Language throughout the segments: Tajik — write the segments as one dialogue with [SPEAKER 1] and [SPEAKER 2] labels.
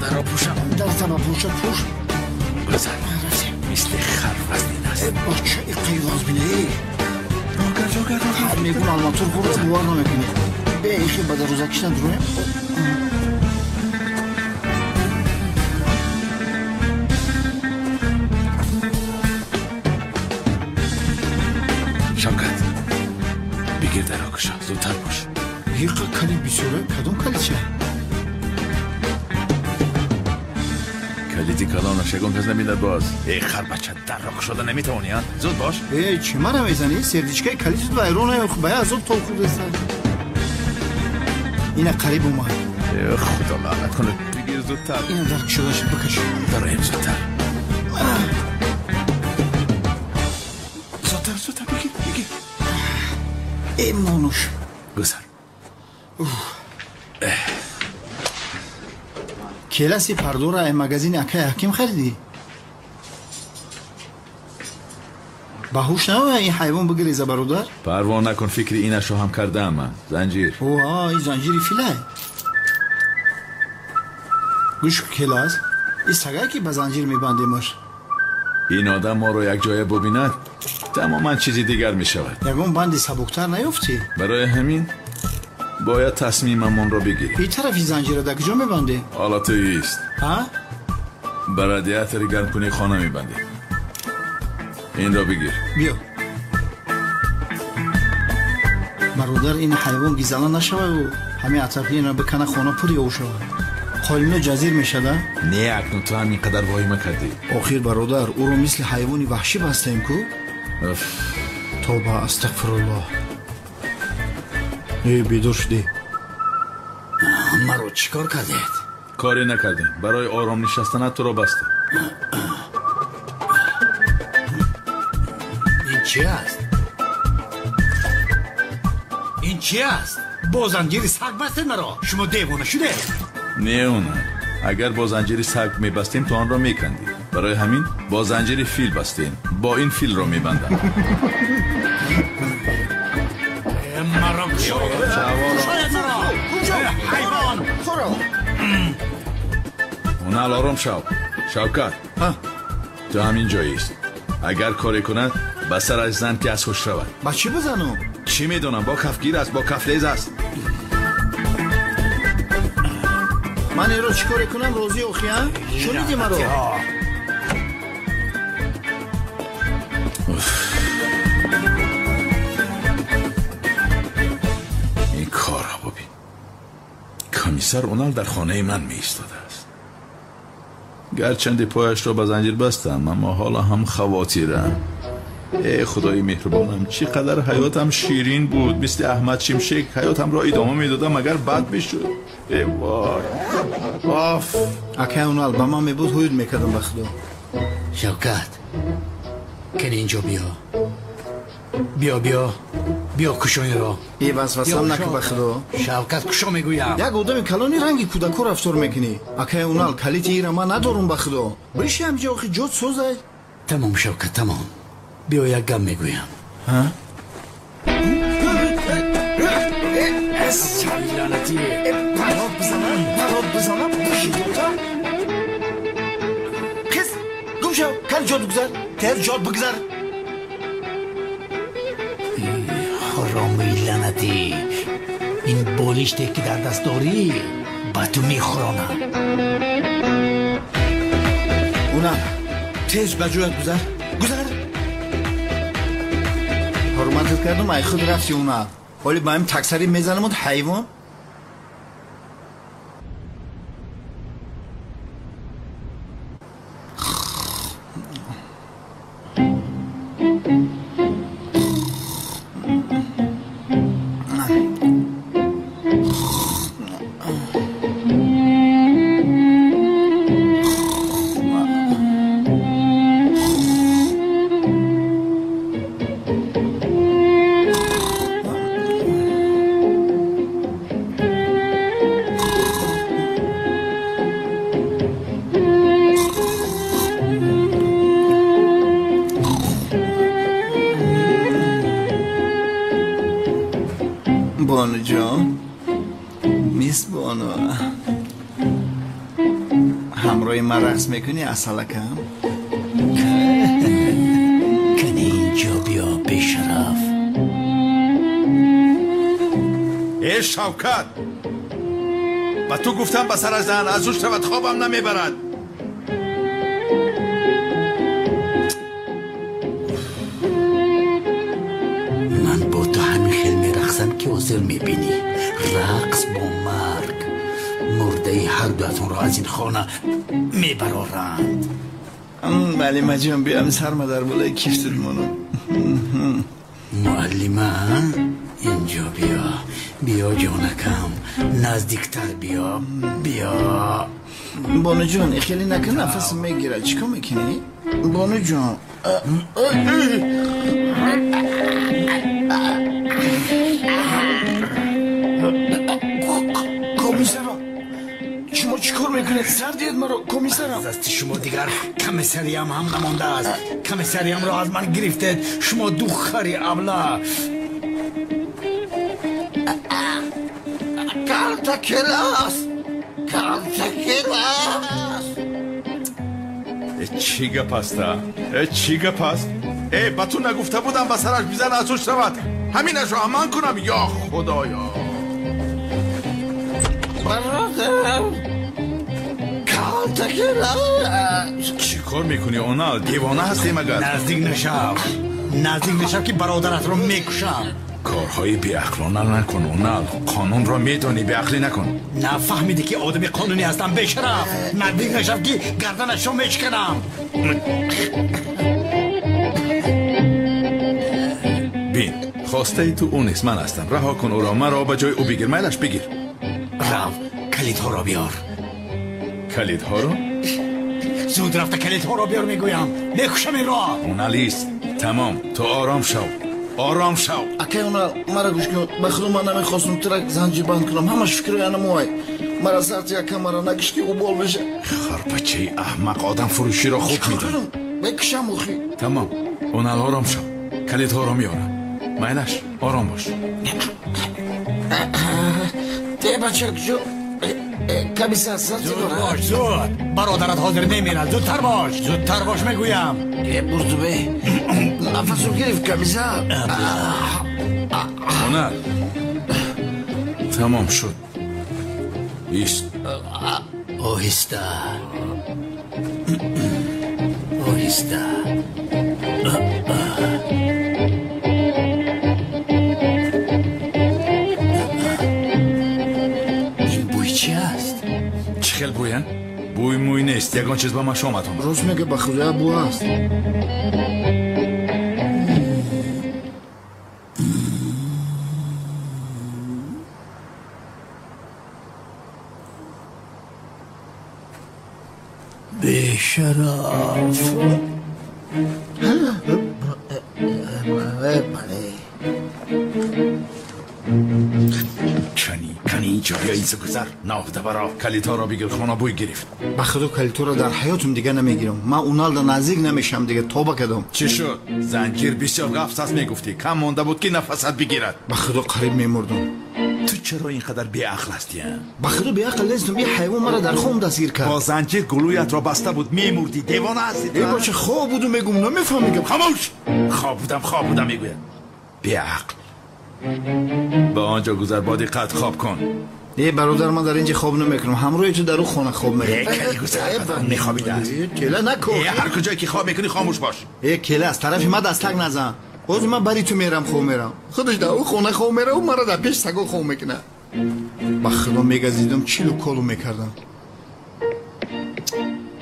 [SPEAKER 1] Дарро пӯшам.
[SPEAKER 2] Дар пӯша пӯш.
[SPEAKER 1] Гузар. Мисли хар вазнин аст.
[SPEAKER 2] Бача иқай вазбинаи.
[SPEAKER 1] Рогар, рогар, рогар.
[SPEAKER 2] Мегум алматур хӯрда бовар намекунӣ. Бе ихи ба дароза кишна дуроем.
[SPEAKER 1] Шавкат, бигир дарро кушо, зудтар бош.
[SPEAKER 2] Иқа калид бисёра, кадом калидча?
[SPEAKER 1] Калиди калонаш ягон кас набинад боз. Эй харбача, дарро кушода наметавонӣ, а? Зуд бош.
[SPEAKER 2] Эй, чӣ мара мезанӣ? Сердичкаи калид зуд вайрон ба азоб тол хӯрдаста. Ина қариб омад.
[SPEAKER 1] Э, худо лаънат кунад. Бигир зудтар.
[SPEAKER 2] Ина дар кушода шуд, бикаш.
[SPEAKER 1] Дароем зудтар. Зудтар, зудтар, бигир, бигир.
[SPEAKER 2] Эй, монуш.
[SPEAKER 1] Гузар.
[SPEAKER 2] Келаси пардора ай магазини акай ҳаким харидӣ? Ба ҳуш наоя ин ҳайвон бигиреза, бародар?
[SPEAKER 1] Парво накун, фикри инашро ҳам кардаам ман. Занҷир.
[SPEAKER 2] О, ин занҷири филай. Гӯш келас, ин сагае ки ба занҷир мебандемаш.
[SPEAKER 1] Ин одам моро якҷоя бубинад, тамоман чизи дигар мешавад.
[SPEAKER 2] Ягон банди сабуктар наёфтӣ?
[SPEAKER 1] Барои ҳамин бояд тасмимамонро бигирем.
[SPEAKER 2] Ин тарафи занҷира дар куҷо мебандем?
[SPEAKER 1] Ҳоло туист.
[SPEAKER 2] Ҳа?
[SPEAKER 1] Ба радиатори гармкунии хона мебандем. Инро бигир.
[SPEAKER 2] Биё. Бародар, ин ҳайвон гизала нашаваю ҳамин атрофи инро бикана, хона пур ёв шавад. Қолино ҷазир мешада?
[SPEAKER 1] Не, акнун ту ҳам ин қадар воҳима кардӣ.
[SPEAKER 2] Охир бародар, ӯро мисли ҳайвони ваҳшӣ бастаем ку? Тоба, астағфируллоҳ. Эй, бедор шудӣ.
[SPEAKER 3] Маро чӣ кор кардед?
[SPEAKER 1] Коре накардем. Барои ором нишастанат туро бастем.
[SPEAKER 3] Ин чи аст? Ин чи аст? Бо занҷири саг бастед маро? Шумо девона шудед?
[SPEAKER 1] Не, она. Агар бо занҷири саг мебастем, ту онро мекандӣ. Барои ҳамин бо занҷири фил бастем. Бо ин филро мебандам.
[SPEAKER 3] Маро кушоед! Маро! Ҳайвон!
[SPEAKER 1] Ҳунал, ором шав. Шавкат, ту ҳамин ҷоист. Агар коре кунад, ба сараш зан ки аз ҳуш равад.
[SPEAKER 2] Ба чӣ бизанам?
[SPEAKER 1] Чӣ медонам, бо кафгир аст, бо кафлез аст.
[SPEAKER 2] Ман инро чӣ коре кунам, розӣ охи, а? Шуниди маро?
[SPEAKER 1] Ин корро бубин. Комиссар Унал дар хонаи ман меистодааст. Гарчанде пояшро ба занҷир бастам, аммо ҳоло ҳам хавотирам. Эй худои меҳрубонам, чӣ қадар ҳаётам ширин буд. Мисли Аҳмад Шимшек ҳаётамро идома медодам, агар бад мешуд. Эй вой, оф.
[SPEAKER 2] Акай Унал, ба ман мебуд, ҳуюд мекардам ба худо.
[SPEAKER 3] Шавкат, кани инҷо биё. Биё, биё, биё, кушоиро.
[SPEAKER 2] Э, васвасам накун ба худо.
[SPEAKER 3] Шавкат, кушо мегӯям.
[SPEAKER 2] Як одами калони ранги кӯдако рафтор мекунӣ. Акай Унал, калити ира ман надорум ба худо. Биши ҳамҷо, охи ҷот созай.
[SPEAKER 3] Тамом, Шавкат, тамом. Биё, як гап мегӯям. Лаънатӣ.
[SPEAKER 2] Парод бизанам, парод бизанам, биши дота. Қиз, гум шав, кал ҷот бигзар, тез ҷот бигзар.
[SPEAKER 3] Ҳаромии лаънатӣ, ин болиште ки дар даст дорӣ ба ту мехӯронам.
[SPEAKER 2] Унал, тез ба ҷоят гузар, гузар. Ҳурматат кардам, ай худ рафти Унал. Ҳоли ба ҳамин таксари мезанамуд ҳайвон. Бону ҷон, мис Бону. Ҳамроҳи ман рақс мекунӣ, асалакам?
[SPEAKER 3] Кане инҷо биё, бешараф.
[SPEAKER 1] Э Шавкат, ба ту гуфтам ба сараш зан, аз ӯ шавад хобам намебарад.
[SPEAKER 3] Ман бо ту ҳамин хел мерақсам, ки ҳозир мебинӣ. Рақс бо марг. Мурдаи ҳар дуатонро аз ин хона мебароранд.
[SPEAKER 2] Муаллимаҷон, биям сарма дар болои кифтат монам.
[SPEAKER 3] Муаллима, инҷо биё. Биё ҷонакам, наздиктар биё. Биё.
[SPEAKER 2] Бонуҷон, хеле накун, нафасам мегирад. Чӣ кор мекунӣ? Бонуҷон. Комиссарам, шумо чӣ кор мекунед? Сар диҳед маро, комиссарам.
[SPEAKER 3] Аз дасти шумо дигар комиссариям ҳам намондааст. Комиссариямро аз ман гирифтед. Шумо ду хари абла.
[SPEAKER 2] Карта келас, карта келас.
[SPEAKER 1] Чӣ гап аст? Чӣ гап аст? Ба ту нагуфта будам ба сараш бизан, аз ӯ шавад. Ҳаминашро аман кунам, ё худоё.
[SPEAKER 2] Бародар, карта келас.
[SPEAKER 1] Чӣ кор мекунӣ, Онал? Девона ҳастӣ магар?
[SPEAKER 3] Наздик нашав, наздик нашав, ки бародаратро мекушам.
[SPEAKER 1] Корҳои беақлона накун, Онал. Қонунро медонӣ, беақлӣ накун.
[SPEAKER 3] Нафаҳмидӣ, ки одами қонунӣ ҳастам, бешараф. Наздик нашав, ки гарданашро мешканам.
[SPEAKER 1] Бин, хостаи ту ӯ нест, ман ҳастам. Раҳо кун ӯро, маро ба ҷои ӯ бигир. Майлаш, бигир.
[SPEAKER 3] Рав, калидҳоро биёр.
[SPEAKER 1] Калидҳоро?
[SPEAKER 3] Зуд рафта калидҳоро биёр, мегӯям. Мекушам инро.
[SPEAKER 1] Онал, ист. Тамом, ту ором шав. Ором шав.
[SPEAKER 2] Акай Онал, мара гӯш кун. Ба худо ман намехостам тура занҷирбанд кунам. Ҳамаш фикри анамоай. Мара сарти якам, мара накиш, ки ӯ бол беша.
[SPEAKER 1] Харбачаи аҳмақ, одам фурӯширо хуб медонӣ.
[SPEAKER 2] Мекушам охи.
[SPEAKER 1] Тамом, Онал, ором шав. Калидҳоро меорам. Майлаш, ором бош.
[SPEAKER 2] Те бача, куҷо? Комиссар, сарти
[SPEAKER 3] Зуд бош, зуд. Бародарат ҳозир мемирад. Зудтар бош, зудтар бош, мегӯям.
[SPEAKER 2] Бурдубе, нафасро гирифт, комиссар.
[SPEAKER 1] Онал, тамом шуд. Ист.
[SPEAKER 3] Оҳиста, оҳиста. Ин бӯй чи аст?
[SPEAKER 1] Чӣ хел бӯя? Бӯй мӯй нест, ягон чиз ба машомат омад.
[SPEAKER 2] Рост мега, ба худоя бӯ аст.
[SPEAKER 3] Бешараф.
[SPEAKER 1] Кани, кани инҷо биё, инсо гузар. Нафтабаро, калидҳоро бигир, хона бӯй гирифт.
[SPEAKER 2] Ба худо калидҳоро дар ҳаётум дига намегирам. Ман Уналда наздик намешам дига, тоба кардам.
[SPEAKER 1] Чӣ шуд? Занҷир бисёр ғафс аст, мегуфтӣ. Кам монда буд, ки нафасат бигирад.
[SPEAKER 2] Ба худо қариб мемурдам.
[SPEAKER 1] Ту чаро ин қадар беақл ҳастӣ?
[SPEAKER 2] Ба худо беақл нестам. Ин ҳайвон маро дар хом дастгир кард.
[SPEAKER 1] Бо занҷир гулӯятро баста буд, мемурдӣ. Девона ҳастӣ ту?
[SPEAKER 2] Э бача, хоб буду мегум, намефаҳмӣ гап.
[SPEAKER 1] Хомӯш! Хоб будам, хоб будам мегӯяд. Беақл. Ба он ҷо гузар, бо диққат хоб кун.
[SPEAKER 2] Э бародар, ман дар инҷа хоб намекунам. Ҳамроҳи ту дар ӯ хона хоб мекунам.
[SPEAKER 1] Э кали гузар, мехобидааст.
[SPEAKER 2] Кела накун.
[SPEAKER 1] Э ҳар куҷое ки хоб мекунӣ, хомӯш бош.
[SPEAKER 2] Э кела, аз тарафи ман дастак назан. Боз ман бари ту мерам, хоб мерам. Худаш дар ӯ хона хоб мераву маро дар пеш саго хоб мекунад. Ба худо мегазидам, чилу колу мекардам.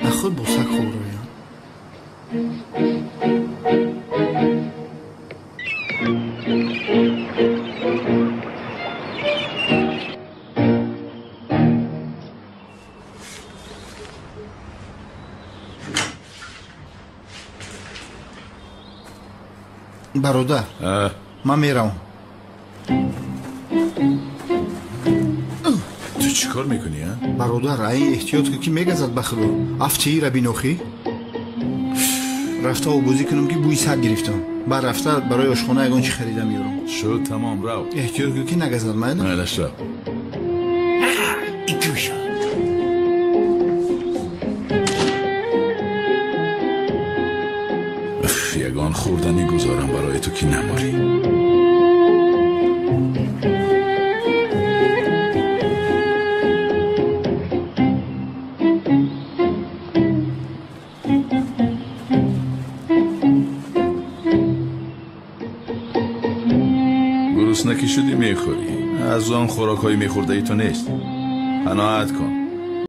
[SPEAKER 2] На худ бо саг хоб равям. Бародар, ман меравам.
[SPEAKER 1] Ту чӣ кор мекунӣ, а?
[SPEAKER 2] Бародар, ай эҳтиёт кун, ки мегазад, ба худо. Афтиира бинохӣ. Рафта обозӣ кунам, ки бӯи саг гирифтам. Баъд рафта барои ошхона ягон чӣ харида меёрам.
[SPEAKER 1] Шуд, тамом, рав.
[SPEAKER 2] Эҳтиёт кун, ки нагазад, майла?
[SPEAKER 1] Майлаш, рав.
[SPEAKER 3] Икӯша.
[SPEAKER 1] хӯрданӣ гузорам барои ту ки намурӣ. Гурусна ки шудӣ мехӯрӣ. Аз он хӯрокҳои мехӯрдаи ту нест. Қаноат кун.